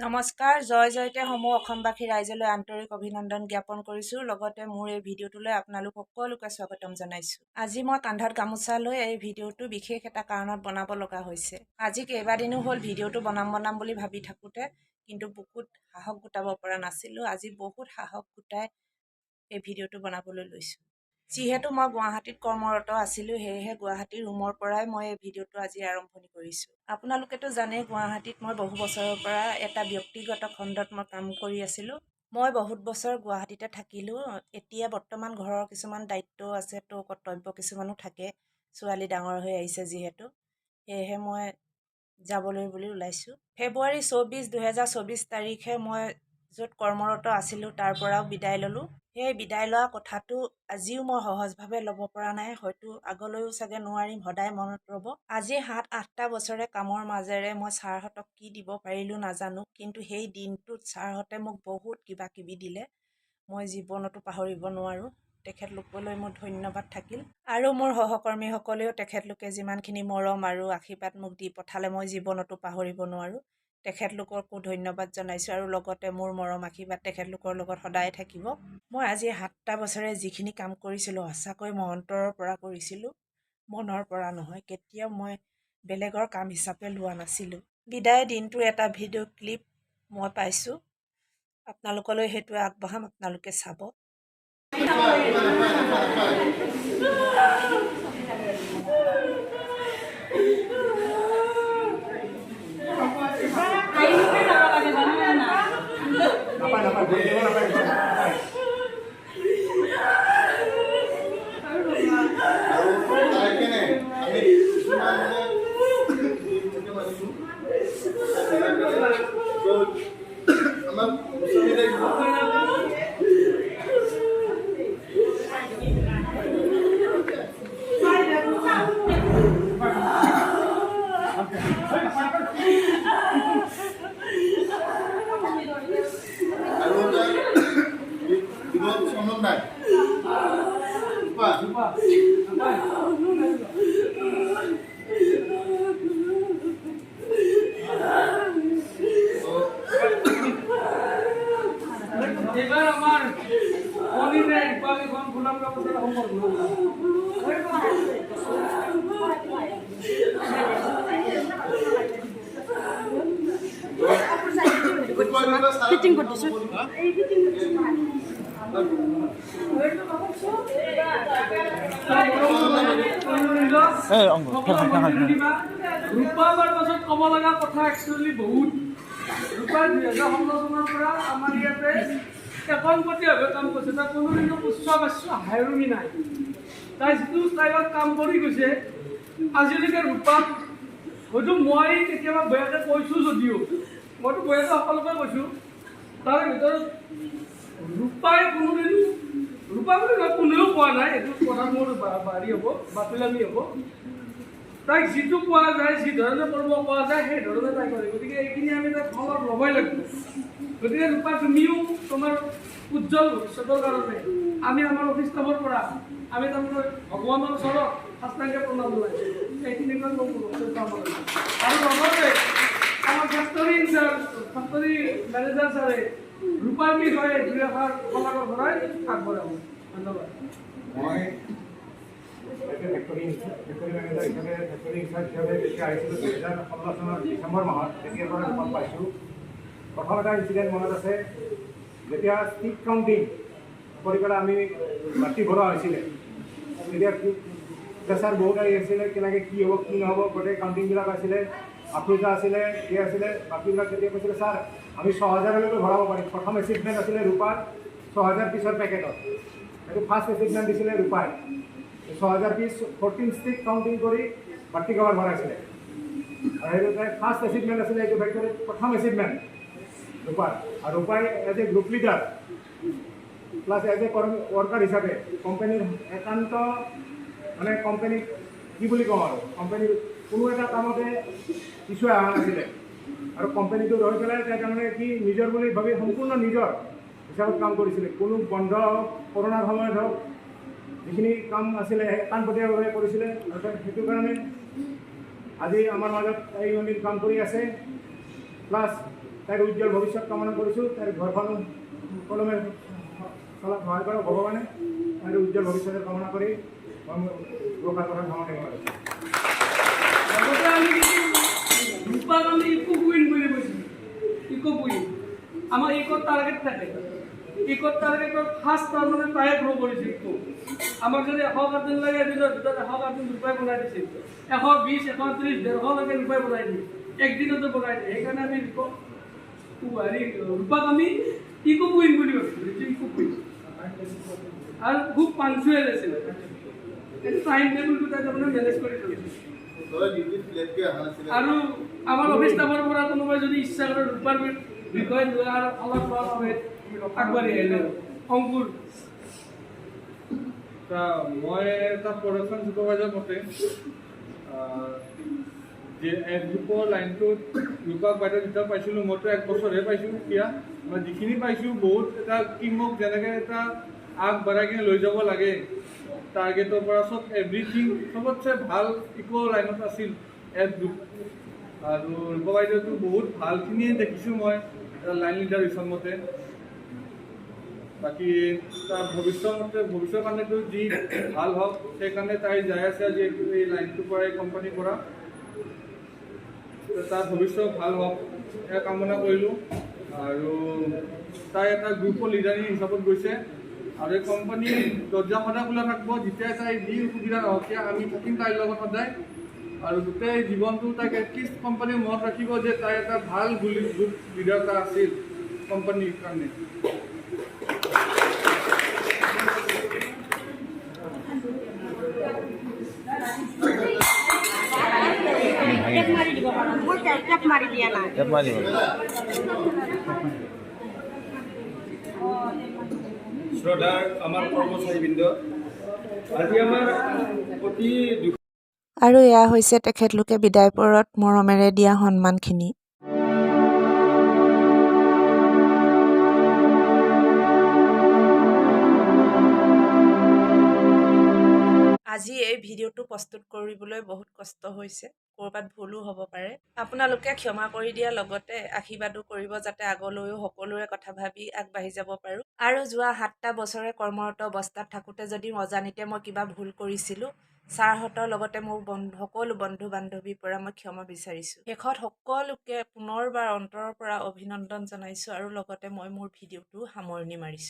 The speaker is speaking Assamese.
নমস্কাৰ, জয় জয়তে সমূহ অসমবাসী ৰাইজলৈ আন্তৰিক অভিনন্দন জ্ঞাপন কৰিছোঁ। লগতে মোৰ এই ভিডিঅ'টোলৈ আপোনালোক সকলোকে স্বাগতম জনাইছোঁ। আজি মই কান্ধত গামোচা লৈ এই ভিডিঅ'টো বিশেষ এটা কাৰণত বনাব লগা হৈছে। আজি কেইবাদিনো হ'ল ভিডিঅ'টো বনাম বনাম বুলি ভাবি থাকোঁতে, কিন্তু বুকুত সাহস গোটাব পৰা নাছিলোঁ। আজি বহুত সাহস গোটাই এই ভিডিঅ'টো বনাবলৈ লৈছোঁ। যিহেতু মই গুৱাহাটীত কৰ্মৰত আছিলোঁ, সেয়েহে গুৱাহাটীৰ ৰুমৰ পৰাই মই এই ভিডিঅ'টো আজি আৰম্ভণি কৰিছোঁ। আপোনালোকেতো জানেই, গুৱাহাটীত মই বহু বছৰৰ পৰা এটা ব্যক্তিগত খণ্ডত মই কাম কৰি আছিলোঁ। মই বহুত বছৰ গুৱাহাটীতে থাকিলোঁ। এতিয়া বৰ্তমান ঘৰৰ কিছুমান দায়িত্বও আছে, তো কৰ্তব্য কিছুমানো থাকে। ছোৱালী ডাঙৰ হৈ আহিছে যিহেতু, সেয়েহে মই যাবলৈ বুলি ওলাইছোঁ। ফেব্ৰুৱাৰী 24, 2024 তাৰিখে মই য'ত কৰ্মৰত আছিলোঁ, তাৰ পৰাও বিদায় ল'লোঁ। সেই বিদায় লোৱা কথাটো আজিও মই সহজভাৱে ল'ব পৰা নাই, হয়তো আগলৈও চাগে নোৱাৰিম, সদায় মনত ৰ'ব। আজি 7-8টা বছৰে কামৰ মাজেৰে মই ছাৰহঁতক কি দিব পাৰিলোঁ নাজানো, কিন্তু সেই দিনটোত ছাৰহঁতে মোক বহুত কিবা কিবি দিলে। মই জীৱনতো পাহৰিব নোৱাৰোঁ। তেখেতলোকলৈ মোৰ ধন্যবাদ থাকিল। আৰু মোৰ সহকৰ্মীসকলেও তেখেতলোকে যিমানখিনি মৰম আৰু আশীৰ্বাদ মোক দি পঠালে, মই জীৱনতো পাহৰিব নোৱাৰোঁ। তেখেতলোককো ধন্যবাদ জনাইছোঁ আৰু লগতে মোৰ মৰম আশীৰ্বাদ তেখেতলোকৰ লগত সদায় থাকিব। মই আজি 7টা বছৰে যিখিনি কাম কৰিছিলোঁ, সঁচাকৈ মই অন্তৰৰ পৰা কৰিছিলোঁ, মনৰ পৰা নহয়। কেতিয়াও মই বেলেগৰ কাম হিচাপে লোৱা নাছিলোঁ। বিদায় দিনটোৰ এটা ভিডিঅ' ক্লিপ মই পাইছোঁ, আপোনালোকলৈ সেইটো আগবঢ়াম, আপোনালোকে চাব। নাপায়, নাপায়, ভৰি দিব নাপায়, নাপায়। আৰু তাৰ কেনে আমি কিছুমান মানে মানিছোঁ, আমাক ওচৰতে লাগিব। আৰু এটা বিনোদ চন্দন নাই। ৰূপা। এইবাৰ আমাৰ কলিনে ৰূপালীখন ফুলাম গামোচাৰে সম্বৰ্ধনা। ফিটিং কৰি দিছোঁ। ৰূপাবাৰ পাছত ক'ব লগা কথা একচুৱেলি বহুত। ৰূপা 2016 চনৰ পৰা আমাৰ ইয়াতে একনপটীয়াভাৱে কাম কৰিছে। তাই কোনোদিনো উচ্চ বাচ্য হাইৰুমি নাই। তাই যিটো ষ্টাইলত কাম কৰি গৈছে আজিলৈকে, ৰূপাক হয়তো মই কেতিয়াবা বেয়াকৈ কৈছোঁ যদিও, মইতো বেয়াকৈ সকলোকে কৈছোঁ, তাৰে ভিতৰত ৰূপাই কোনোদিন, ৰূপা বুলি নহয়, কোনেও কোৱা নাই, এইটো কথা মোৰ হেৰি হ'ব, বাতুলামি হ'ব। তাইক যিটো কোৱা যায়, যি ধৰণে কৰিব কোৱা যায়, সেই ধৰণে তাই কৰে। গতিকে এইখিনি আমি তাইক শলাগ ল'বই লাগিব। গতিকে ৰূপা, তুমিও তোমাৰ উজ্জ্বল ভৱিষ্যতৰ কাৰণে আমি আমাৰ অফিচ ষ্টাফৰ পৰা আমি তাৰমানে ভগৱানৰ ওচৰত সাষ্টাংগে প্ৰণাম জনাইছোঁ। এইখিনি মই কামনা কৰিছোঁ। আৰু লগতে আমাৰ ফেক্টৰী ইনচাৰ্জ, ফেক্টৰী মেনেজাৰ ছাৰে ৰূপাৰ বিষয়ে দুই এষাৰ শলাগৰ শৰাই আগবঢ়াব। ধন্যবাদ। মই ফেক্টৰী মেনেজাৰ হিচাপে, ফেক্টৰী ইনচাৰ্জ হিচাপে যেতিয়া আহিছিলোঁ 2016 চনৰ ডিচেম্বৰ মাহত, তেতিয়াৰ পৰা ৰূপাক পাইছোঁ। প্ৰথম এটা ইনচিডেণ্ট মনত আছে, যেতিয়া ষ্টিক কাউণ্টিং কৰি পেলাই আমি বাতি ভৰোৱা হৈছিলে, তেতিয়া প্ৰেছাৰ বহুত আহি আছিলে, কেনেকৈ কি হ'ব কি নহ'ব। গোটেই কাউণ্টিংবিলাক আছিলে, আফ্ৰোজা আছিলে, কি আছিলে বাকীবিলাক। তেতিয়া কৈছিলে, ছাৰ, আমি 6000লৈকে ভৰাব পাৰিম। প্ৰথম এচিভমেণ্ট আছিলে ৰূপাৰ 6000 পিছৰ পেকেটত। সেইটো ফাৰ্ষ্ট এচিভমেণ্ট দিছিলে ৰূপাই, 6000 পিচ 14 ষ্টিক কাউণ্টিং কৰি বাতি কভাৰ ভৰাইছিলে। আৰু সেইটো তাই ফাৰ্ষ্ট এচিভমেণ্ট আছিলে এইটো ফেক্টৰীত, প্ৰথম এচিভমেণ্ট ৰূপাৰ। আৰু ৰূপাই as a group leader plus as a কৰ্মী ৱৰ্কাৰ হিচাপে কোম্পানীৰ একান্ত, মানে কোম্পানীক কি বুলি কওঁ আৰু, কোম্পানীৰ কোনো এটা কামতে পিছুৱাই অহা নাছিলে। আৰু কোম্পানীটো ৰৈ পেলাই তাই তাৰমানে কি নিজৰ বুলি ভাবি সম্পূৰ্ণ নিজৰ হিচাপত কাম কৰিছিলে। কোনো বন্ধ হওক, কৰোণাৰ সময়ত হওক, যিখিনি কাম আছিলে সেই কাণপটীয়াভাৱে কৰিছিলে। আৰু সেইটো কাৰণে আজি আমাৰ মাজত এই ইউনিট কাম কৰি আছে। প্লাছ তাইৰ উজ্জ্বল ভৱিষ্যত কামনা কৰিছোঁ। তাইৰ ঘৰখন সুকলমে চলাত সহায় কৰক ভগৱানে। তাইৰ উজ্জ্বল ভৱিষ্যতৰ কামনা কৰি মই মোৰ দুআষাৰ কথা সামৰণি মাৰিছোঁ। লগতে আমি কিন্তু ৰূপাক আমি ইকো কুইন বুলি কৈছিলোঁ। ইকো কুইন, আমাৰ ইক'ৰ টাৰ্গেট থাকে। ইক'ৰ টাৰ্গেটত ফাৰ্ষ্ট তাৰমানে তায়ে গ্ৰ' কৰিছে ইকো। আমাক যদি 100 কাৰ্টুন লাগে, এদিনৰ ভিতৰত 100 কাৰ্টুন ৰূপাই বনাই দিছিল। 120, 130, 150লৈকে ৰূপাই বনাই দিয়ে, একদিনতে বনাই দিয়ে। সেইকাৰণে আমি ইকো হেৰি ৰূপাক আমি ইকো কুইন বুলি ভাবিছিলোঁ, ইকো কুইন। আৰু খুব পাংচুৱেল আছিল। এইটো টাইম টেবুলটো তাই তাৰমানে মেনেজ কৰি চলিছিল। তই ডিউটিত লেটকৈ অহা নাছিলে। আৰু আমাৰ অফিচ ষ্টাফৰ পৰা কোনোবাই যদি ইচ্ছা কৰে, ৰূপাৰ বিষয়ে লোৱাৰ অলপ অলপ আগবাঢ়ি আহিলে অংকুৰ। তা মই এটা প্ৰডাকশ্যন ছুপাৰভাইজাৰ মতে যে এফ গ্ৰুপৰ লাইনটোত ৰূপাক বাইদেউ যেতিয়া পাইছিলোঁ, মইতো এক বছৰহে পাইছোঁ। এতিয়া মই যিখিনি পাইছোঁ, বহুত এটা টিমক যেনেকৈ এটা আগবঢ়াই কিনে লৈ যাব লাগে, টাৰ্গেটৰ পৰা চব এভৰিথিং চবতছে ভাল ইক' লাইনত আছিল এফ গ্ৰুপ। আৰু ৰূপা বাইদেউটো বহুত ভালখিনিয়ে দেখিছোঁ মই এটা লাইন লিডাৰ হিচাপ মতে। বাকী তাৰ ভৱিষ্যতে, ভৱিষ্যৰ কাৰণেতো যি ভাল হওক, সেইকাৰণে তাই যাই আছে আজি এই লাইনটোৰ পৰা, এই কোম্পানীৰ পৰা। তাৰ ভৱিষ্যত ভাল হওক, এয়া কামনা কৰিলোঁ। আৰু তাই এটা গ্ৰুপৰ লিডাৰী হিচাপত গৈছে আৰু এই কোম্পানীৰ দৰ্জা সদায় খোলা থাকিব। যেতিয়াই তাই যি অসুবিধা নহওক কিয়, আমি থাকিম তাইৰ লগত সদায়। আৰু গোটেই জীৱনটো তাইক এটলিষ্ট কোম্পানীয়ে মনত ৰাখিব যে তাই এটা ভাল গ্ৰুপ লিডাৰ এটা আছিল কোম্পানীৰ কাৰণে। টেপ মাৰি দিব পাৰোঁ মই, টেপ মাৰি দিয়া নাই। টেপ মাৰি দিব। শ্ৰদ্ধাৰ আমাৰ কৰ্মচাৰীবৃন্দ, আজি আমাৰ অতি দুখ আৰু এয়া হৈছে তেখেতলোকে বিদায় পৰত মৰমেৰে দিয়া সন্মানখিনি। আজি এই ভিডিঅ'টো প্ৰস্তুত কৰিবলৈ বহুত কষ্ট হৈছে। ক'ৰবাত ভুলো হ'ব পাৰে, আপোনালোকে ক্ষমা কৰি দিয়াৰ লগতে আশীৰ্বাদো কৰিব, যাতে আগলৈও সকলোৰে কথা ভাবি আগবাঢ়ি যাব পাৰোঁ। আৰু যোৱা 7টা বছৰে কৰ্মৰত অৱস্থাত থাকোঁতে যদি অজানিতে মই কিবা ভুল কৰিছিলোঁ, ছাৰহঁতৰ লগতে মোৰ বন্ধু, সকলো বন্ধু বান্ধৱীৰ পৰা মই ক্ষমা বিচাৰিছোঁ। শেষত সকলোকে পুনৰবাৰ অন্তৰৰ পৰা অভিনন্দন জনাইছোঁ আৰু লগতে মই মোৰ ভিডিঅ'টো সামৰণি মাৰিছোঁ।